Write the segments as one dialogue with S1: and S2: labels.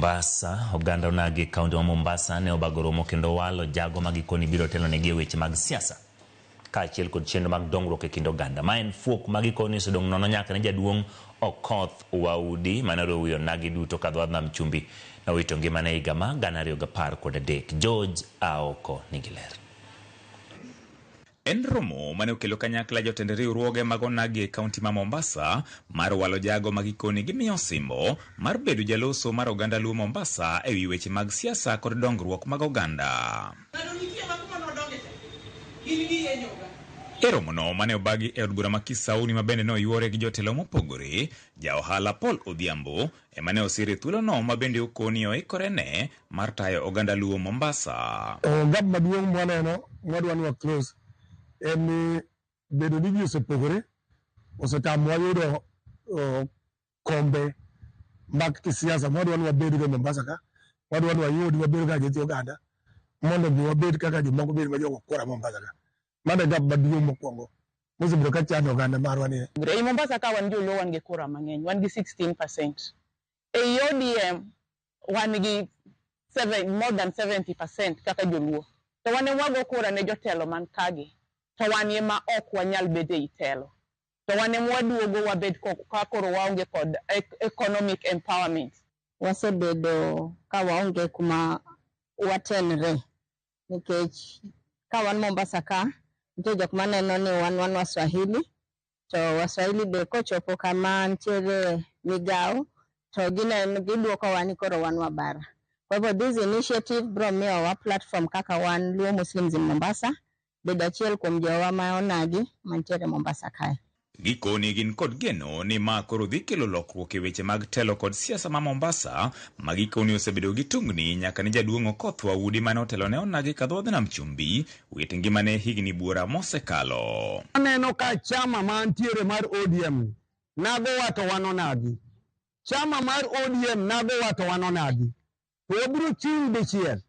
S1: Mombasa, oganda onagi e kaunti ma Mombasa ne obago romo kendo walo jago ma gikoni biro telonegi e weche mag siasa kaachiel kod chenro mag dongruok e kind oganda. Ma en fuok ma gikoni osedong' nono nyaka ne jaduong' Okoth Waudi mane oriwo wi onagi duto ka dho nam chumbi nowito ngimane e higa ma 2013. George Aoko nigi ler.
S2: En romo mane okelo kanyakla jotend riwruoge mag onagi e kaunti ma Mombasa mar walo jago ma gikoni gimiyo osimbo mar bedo jaloso mar oganda Luo Mombasa ewi weche mag siasa kod dongruok mag oganda. E romono mane obagi e od bura ma Kisauni ma bende noyuore gi jotelo mopogore, ja ohala Paul Odhiambo ema ne osir e thuolono ma bende okoni oikore ne mar tayo oganda Luo Mombasa.
S3: Gap maduong' mwaneno mwadwa ni wa close en ni bedo ni ji osepogore osetamowa yudo kombe mag kisiasa mwadwa ni wabed go Mombasa ka, wadwa ni wayud wabed kaka nyithi oganda mondo mi wabed kaka jomoko bed ma jogo kura Mombasa ka. Mano e gap maduong' mokwongo mosebedo ka chando oganda marwa ni.
S4: Ei Mombasa ka wan joluo wan gi kura mang'eny, wan gi 16%. Ei ODM wan gi more than 70% kaka joluo. To wan ema wago kura ne jotelo man kagi, to wan ema ok wanyal bedo ei telo. To wan ema waduogo wabed ka koro waonge kod economic empowerment.
S5: Wasebedo ka waonge kuma watenre nikech ka wan Mombasa ka nitie jok maneno ni wan Waswahili to Waswahili be kochopo kama nitiere migawo to gineno giduokowa ni koro wan wabara. Kwa hivyo this initiative biro miyowa platform kaka wan Luo Muslims in Mombasa bedo achiel kuom jowa ma onagi mantiere Mombasa kae.
S2: Gikoni gin kod geno ni ma koro dhi kelo lokruok e weche mag telo kod siasa ma Mombasa ma gikoni osebedo gi tungni nyaka ne jaduong' Okoth Waudi mane otelo ne onagi ka dho nam chumbi wit ngimane higni buora mosekalo.
S6: Aneno ka chama mantiere mar ODM nagowa to wan onagi. Chama mar ODM nagowa to wan onagi. To wabiro chung' dichiel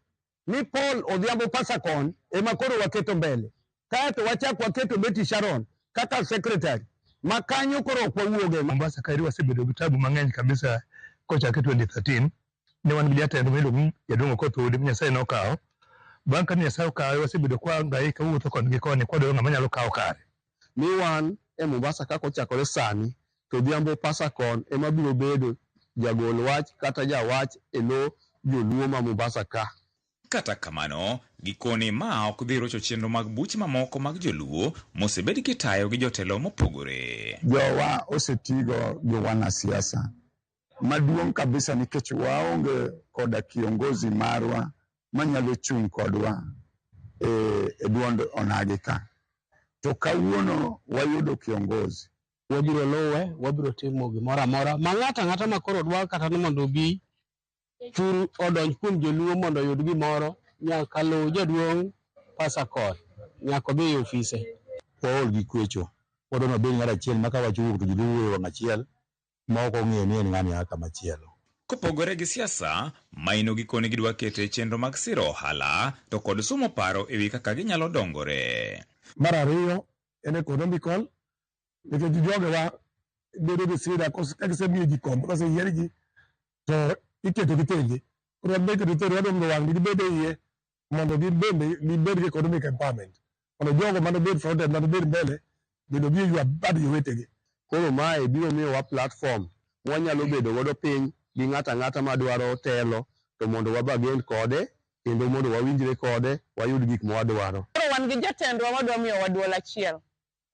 S6: ni Paul Odhiambo Pasakon ema koro waketo mbele. Kaeto wachak waketo Betty Sharon kaka secretary ma kanyo koro ok wawuoge.
S7: Mombasa kaeri wasebedo gi tabu mang'eny kabisa kochake 2013 ne wan gi jatelo miluongo ni jaduong' Okoth Waudi ma Nyasaye nokawo. Bang' ka Nyasaye okawe wasebedo kwa hangaika wuotho koni gi koni kwadwaro ng'ama nyalo kawo kare.
S6: Ni wan e Mombasa kaka ochakore sani to Odhiambo Pasakon ema biro bedo jagol wach kata jawach e lo joluo ma Mombasa ka.
S2: Kata kamano, gikoni ma ok dhi rocho chenro mag buche mamoko mag joluo mosebed kitayo gi jotelo mopogore.
S8: Jowa osetigo gi wanasiasa maduong' kabisa nikech waonge koda kiongozi marwa manyalo chung' kodwa e duond onagi ka. To kawuono wayudo kiongozi.
S9: Wabiro luwe, wabiro timo gimoro amora ma ng'ato ang'ata ma koro dwa kata ni mondo obi chul odonj kuom joluo mondo oyud gimoro nyaka luw jaduong' Pasakon nyaka odhi e ofise.
S10: Waol gi kwecho. Wadwa ni wabed ng'at achiel ma ka wach owuok to joluo wuoyo e wang' achiel ma ok ong'eyo ni en ng'ani a kama chielo.
S2: Kopogore gi siasa, maino gikoni gidwa kete chenro mag siro ohala to kod sumo paro ewi kaka ginyalo dongore.
S3: Mar ariyo en economical nikech jogewa bedo gi sida ka gisemiyo ji kombe koseyier ji to iketo gi tenge. Koro wan be iketo tenge wadwa mondo wang' gibed e iye mondo gin bende gibed gi economic empowerment. Mondo jogo manobed fronted manobed mbele bende obi oywa bad jowetegi.
S6: Koro mae biro miyowa platform mwanyalo bedo godo piny gi ng'ato ang'ata madwaro telo to mondo wabargain kode kendo mondo wawinjre kode wayud gik mwadwaro.
S4: Koro wan gi jatendwa wadwa miyowa duol achiel.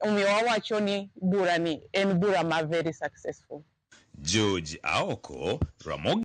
S4: Omiyo wawacho ni bura ni en bura ma very successful.
S2: George Aoko, Ramogi.